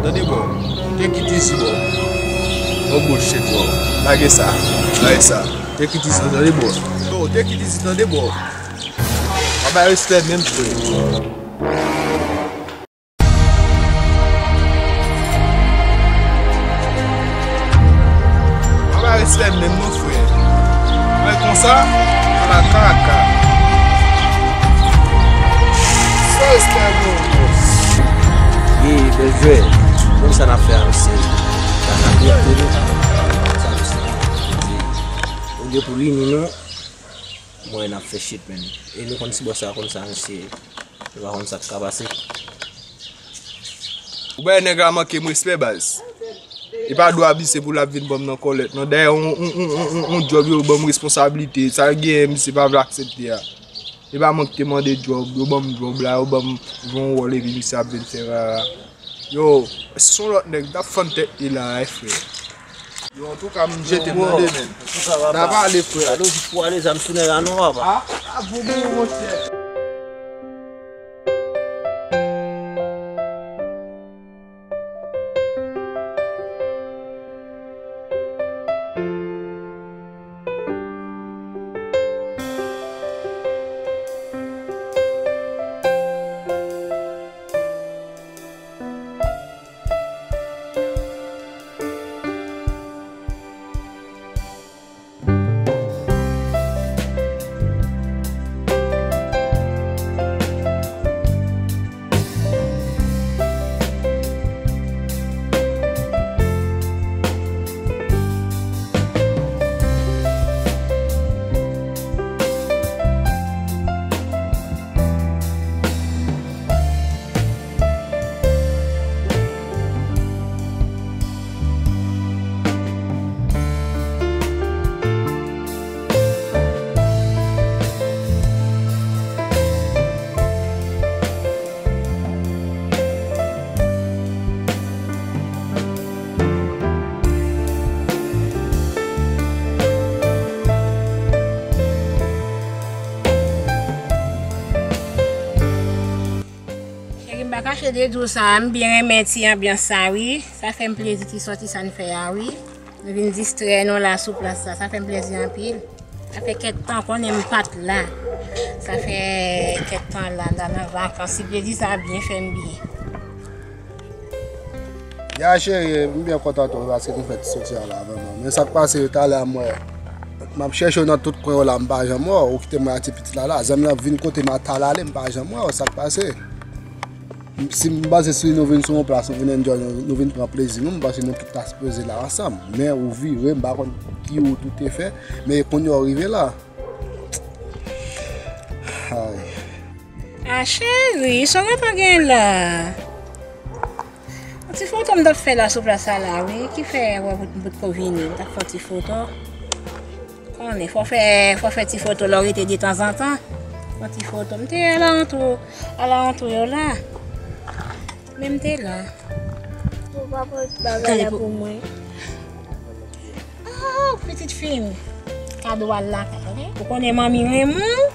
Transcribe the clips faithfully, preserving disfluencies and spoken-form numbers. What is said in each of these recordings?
Tande bro. Take it easy bro. No bullshit bro. Lage sa. Lage sa. Take it easy tande bro. Yo, take it easy tande bro. Pa bay respè menm frè. Pa bay respè menm non frè. Mwen konsa, ala kaka. Sa respè non. Ye, bèl jwè. Konn sa n ap fè a mesye. Sa n ap fè nou. Sa nou se. Olye pou rini nou, mwen n ap fè shit menm. E nou konn si bòs sa konn sa mesye. Nou pa konn sa k ka pase. Ou bay nèg la manke m respè baz. Li pa dwe abise pou l ap vin ban m nan kòlèt non. Dayè on, on, on, on, on, on djòb yo ban m responsablite. Sa l genyen misye pa vle aksepte a. Li pa manke mande djòb. Yo ban m djòb la, yo ban m yon wòl epi misye ap vin fè rara. Yo, se yon lòt nèg m t ap fann tèt li la wi frè. Yo, antouka m jete m nan demen. N a pale frè. Gade w jis pou ale zam sou nèg la non papa. A, a, pou mwen monchè. Cheri, m pa kache de di w sa, m byen renmen ti anbyans sa wi. Sa fè m plezi ti sòti sa n fè a wi. Nou vin distrè nou la sou plas la. Sa fè m plezi anpil. Sa fè kèk tan konnen m pa t la. Sa fè kèk tan la, m ta nan vakans. Ti plezi sa byen fè m byen. Ya cheri, m byen kontan tou paske nou fè ti sòti a la vrèman. Men sa k pase talè a m wè. M ap chèche w nan tout kwen yo la, m pa janm wè w. Ou kite mwen a ti pitit la la. Zanmi an vin kote m a talè ale, m pa janm wè w. Sa k pase? Si m baze sou nou vin sou yon plas, nou vin enjoy, nou, nou vin pran plezi nou, m panse nou tout ta sipoze la ansanm. Men ou vire, m pa konn ki wout ou te fè, men kounye a w rive la. Ay. A cheri, sa w gentan gen la? Yon ti foto m t ap fè la sou plas sa la wi, ki fè wè m potko vini, m t ap fè yon ti foto. Konnen, fò fè, fò fè ti foto lè w rete detanzantan. Yon ti foto. M te alantou, alantou yo la. Men m te la. Ou pa pot bagay la pou mwen. Oh, pitit fi m. Kado a lakay, oke? Ou konnen manmi renmen w.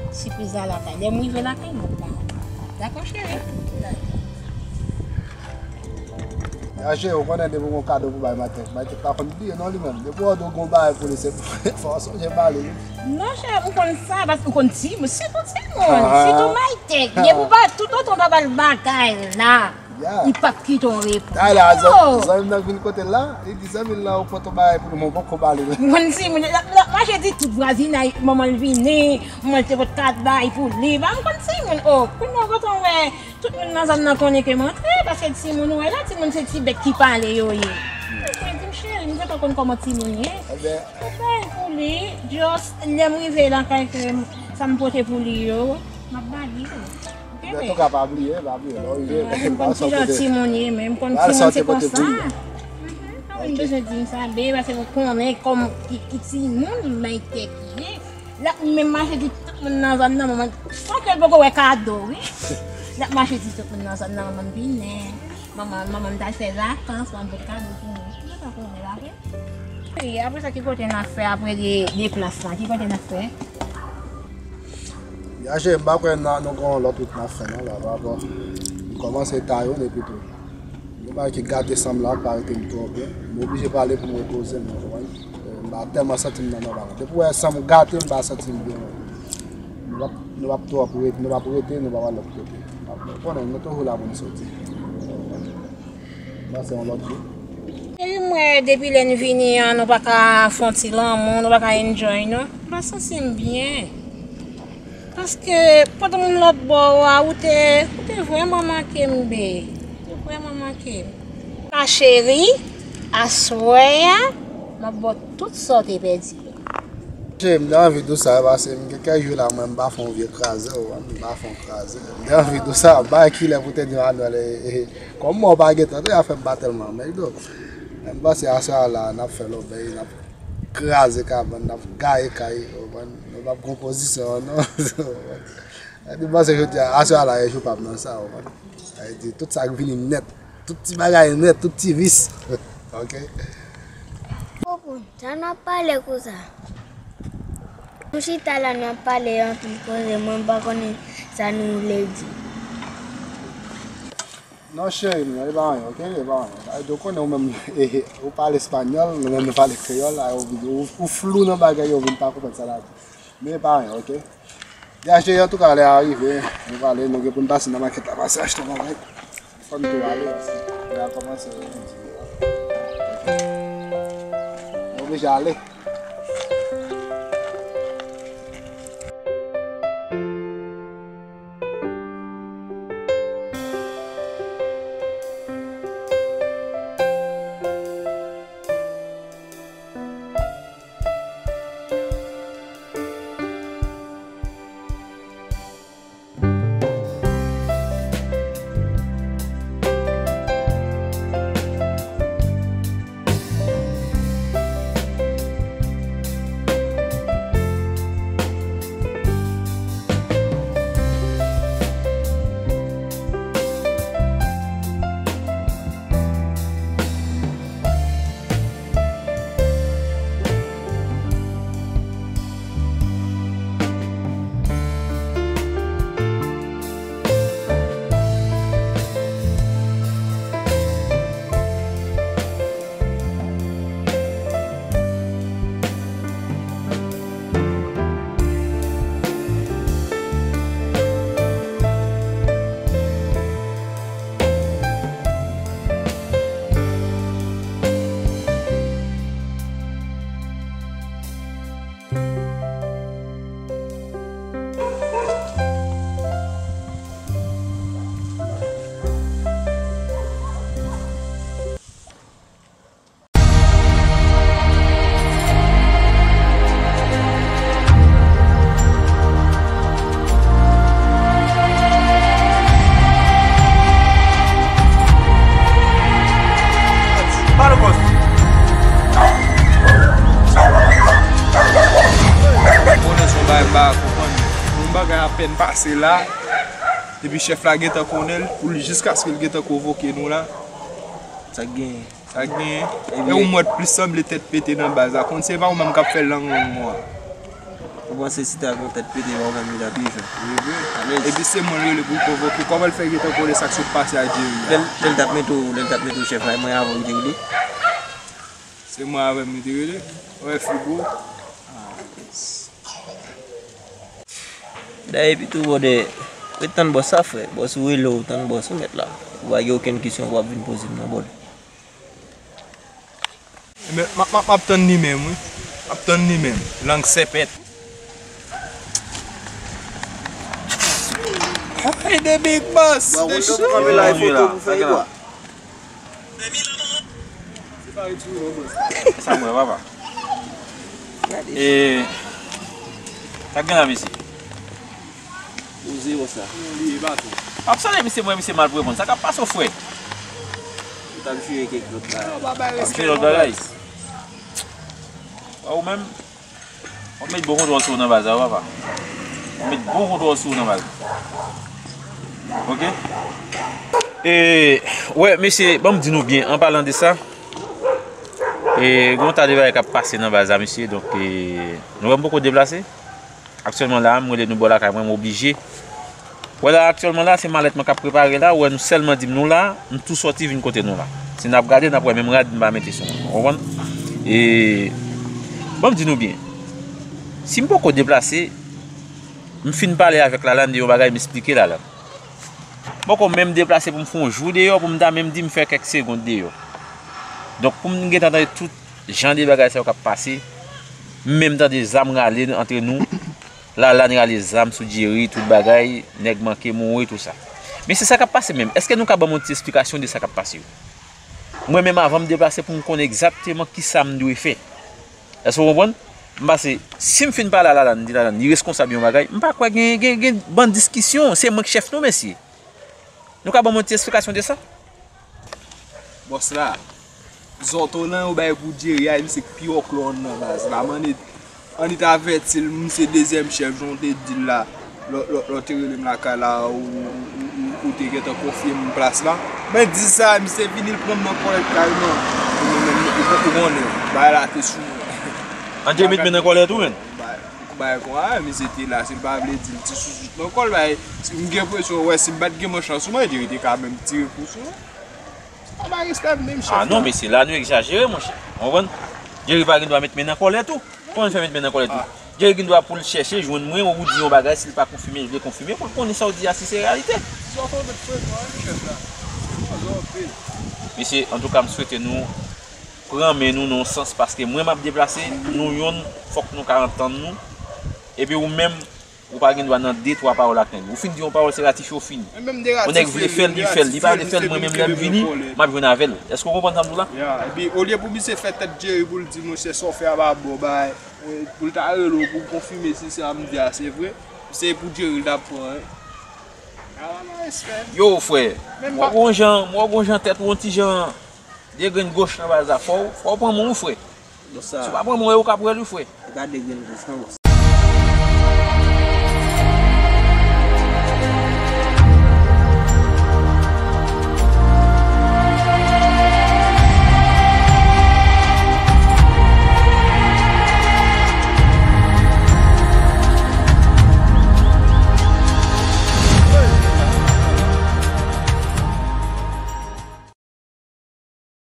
Sipriz la lakay. Lè m rive lakay, m ap ba w. Dakò, cheri? Dakò. Ya cheri, ou konnen depi w gon kado pou bay Maytek, Maytek pa konn bliye non li menm. Depi w wè w di w gon bagay pou li, se fò w sonje ba li wi. Non chè, ou konn sa, paske ou konn timoun, sitou timoun, sitou Maytek. Depi w pa, toutotan w pa ba l bagay la, li p ap kite w repon. Talè a, zanmi m nan vin kote l la, li di zanmi l la ou pot yon bagay pou li, men w poko ba li. M konn timoun, l ap, l ap mache di tout vwazinay, manman l vini, manman l te pot kat bay pou li, ba m konn timoun, o, kounye a w gentan wè. Tout moun nan zòn nan konnen ke m antre, paske timoun ou wè la, timoun se ti bèt ki pale yo ye. Mwen di m, cheri, m gentan konn kòman timoun ye. Ebyen, m bay pou li, just lè m rive lakay ke m, sa m pote pou li yo, m ap ba li yo. Oke, men. Antouka, pa bliye, pa bliye, lè w rive, m konn kijan timoun ye, men m konn timoun se konsa. Mhm. Pa bezwen di m sa, be, paske m konnen kòm ki, ki timoun Maytek ye. L ap menm mache di tout moun nan zòn nan, manman, san ke l poko wè kado, wi. L ap mache di tout moun nan zòn nan, manman m vini, manman, manman m t al fè vakans, manman m pot kado pou nou. Mwen pa konnen la, wi. Wi, apre sa, ki kote n ap fè apre de, de plas la? Ki kote n ap fè? Ya cheri, m pa kwè n a, nou gen yon lòt wout n ap fè, non, la, pa rapò. M kòmanse Tayou, epi tou. Bagay ki gate san m la pa rete m twò byen. M oblije prale pou m repoze m, w konprann? E, m pa tèlman santi m nan nòmal. Depi w wè san m gate, m pa santi m byen. Nou p ap, nou p ap twòp rete, nou p ap rete, nou p ap al lòt kote. Ou konnen, nou toujou la pou n soti. M panse yon lòt jou. Epi m wè depi lè n vini an, nou pa ka fè yon ti lanmou, nou pa ka enjoy, non. M pa santi m byen. Paske pandan m lòt bò a, ou te, ou te vrèman manke m, bee. Ou te vrèman manke m. Ma chérie, aswè a, m ap ba w tout sa w te pèdi yo. Cheri, m te anvi di w sa, paske m gen kèk jou la, mwen, m pa fè yon vye kraze, w konprann, m pa fè yon kraze. M te anvi di w sa, bay kilè pou te di Manuel, e, e, kòm mwen w pa gen tan, tou, afè m pa tèlman mèg, donk, m panse aswè a la, n ap fè lòbèy, n ap kraze kabann, n ap gaye kay, w konprann? Nou p ap gon pozisyon, non. Epi m panse jodi a, aswè a la, e jou pa m nan sa, w konprann? Sa vle di, tout sa k vini nèt, tout ti bagay nèt, tout ti vis. Ok? Popo, sa n ap pale konsa? Nou chita la, n ap pale anpil koze, mwen m pa konnen sa nou vle di. Non, cheri m nan, e pa anyen, ok? E pa anyen. Sa vle di, ou konnen ou menm, ou pale espanyòl, nou menm nou pale kreyòl, a, ou, ou, ou flou nan bagay yo, ou vin pa konprann sa la di. Men e pa anyen, ok? Ya, cheri, antouka, lè a rive, nou prale, nou gen pou n pase nan makèt la, pase achte yon bagay. Fò n tou ale, paske lè a kòmanse, ok? Nou oblije ale. Konnen se yon bagay m pa konprann. Yon bagay apèn pase la, epi chèf la gentan konnen l, pou l jiskaske l gentan konvoke nou la. Sa k genyen? Sa k genyen? E ou m wè t plis sanble tèt pete nan baz la. Konn se pa ou menm k ap fè lang lang mò a. Ou panse si ta gon tèt pete, pa ou menm li t ap ijan. Epi se mwen l rele pou l konvoke. Kòman l fè gentan konnen sa k sot pase a Jerry a? Lè l, lè l t ap mete w, lè l t ap mete w chèf la, e mwen avè w li te rele? Se mwen avè m li te rele. Ou wè figo. Dayè pito bòdè, ret tann bòs sa frè. Bòs ou rele w, tann bòs ou mèt la. Ou pa gen okenn kesyon pou w ap vin poze m non bòdè. Ebyen, m ap, m ap, m ap tann li menm, wi. M ap tann li menm. Lang sèpèt. Hey, the big boss. Bon, the show. Sa mwen, papa. E, sa gen la, mesye? Ou zewo sa. Ap sale misye, mwen, misye mal pou reponn. Sa k ap pase w, frè? Ou t ap jere kèk lòt bagay. Ap jere lòt bagay. Ou menm, w ap met bon kontwòl sou ou nan baz la, wi, papa. W ap met bon kontwòl sou ou nan baz la. Ok? E, wè, mesye, ban m di nou byen, an palan de sa, e, gen yon ta de bagay k ap pase nan baz la, mesye, donk, e, nou wè m poko deplase. Aktyèlman la, m rele nou bò lakay mwen, m oblije. Wè la, aktyèlman la, se malèt mwen k ap prepare la. Ou wè, nou sèlman di m nou la, m tou sòti vin kote nou la. Si n ap gade, n ap wè menm rad m pa mete sou mwen. Ou konprann? E, ban m di nou byen, si m poko deplase, m fin pale avèk Lalane de yon bagay, m esplike Lalane. M poko menm deplase pou m fè yon jou deyò, pou m ta menm di m fè kèk segonn deyò. Donk, pou m gentan tande tout jan de bagay sa yo k ap pase, m menm tande zam rale antre nou, Lalane rale zam sou Jerry, tout bagay, nèg manke mouri, tout sa. Men se sa k ap pase menm. Èske nou ka ban m yon ti esplikasyon de sa k ap pase yo? Mwen menm, avan m deplase pou m konnen egzakteman kisa m dwe fè. Èske w konprann? M pase, si m fin pale a Lalane, di Lalane, li reskonsab yon bagay, m pa kwè gen, gen, gen bann diskisyon, se mwen k chèf nou, mesye. Nou ka ban m yon ti esplikasyon de sa? Bòs la, zòto nan yo bay pou Jerry a, misye k pi òklò nan baz la. M annik, annik avèti l, m se dezyèm chèf, jan w te di l la. Lò, lò, lò w te rele m lakay la, ou, ou, ou, ou te gentan konfye m plas la. Men di sa, misye vini, l pran m nan kòlèt kareman. Ou, ou, ou, ou konnen, bagay la te sou mwen. An, Jerry met men nan kòlèt ou menm? Bay, bay kon a, misye te la, si l pa vle di, l ti sou sou nan kò l, bay, si m gen presyon, wè, si m pa t gen manch lan sou mwen, Jerry te ka menm tire kou sou mwen. Sa pa respè m menm, chèf. Ah non, mesye, la nou egzajere, monchè. Ou konprann? Jerry pa gen dwa met men nan kòlèt ou. Kòman l fè met men nan kòlèt ou? Jerry gen dwa pou l chèche jwenn mwen, ou di yon bagay, si l pa konfime, l vle konfime, pou l konnen sa w di a, si se reyalite. Zòto met frekan, wi, chèf la. Zòto anpil. Mesye, antouka, m swete nou pran men nou nan yon sans, paske mwen m ap deplase, nou yonn, fòk nou ka antann nou. Epi ou menm, ou pa gen dwa nan de, twa pawòl ak nèg. Ou fin di yon pawòl, se ratifye w fini. Yon nèg vle fè l, li fè l. Li pa vle fè l, mwen menm lè m vini, m ap jwenn avè l. Èske w konprann sa m di w la? Ya, epi olye pou misye fè tèt Jerry pou l di, monchè, sa w fè a pa bon, bay, pou l ta rele w pou w konfime si sa m di a se vre, se pou Jerry l t ap pran, wi. Yo, frè, m wè gon jan, m wè gon jan tèt ou yon ti jan de grenn goch nan baz la, fò w, fò w pran men w, frè. Si w pa pran men w, yo ka pran l, wi, frè. Gade grenn goch nan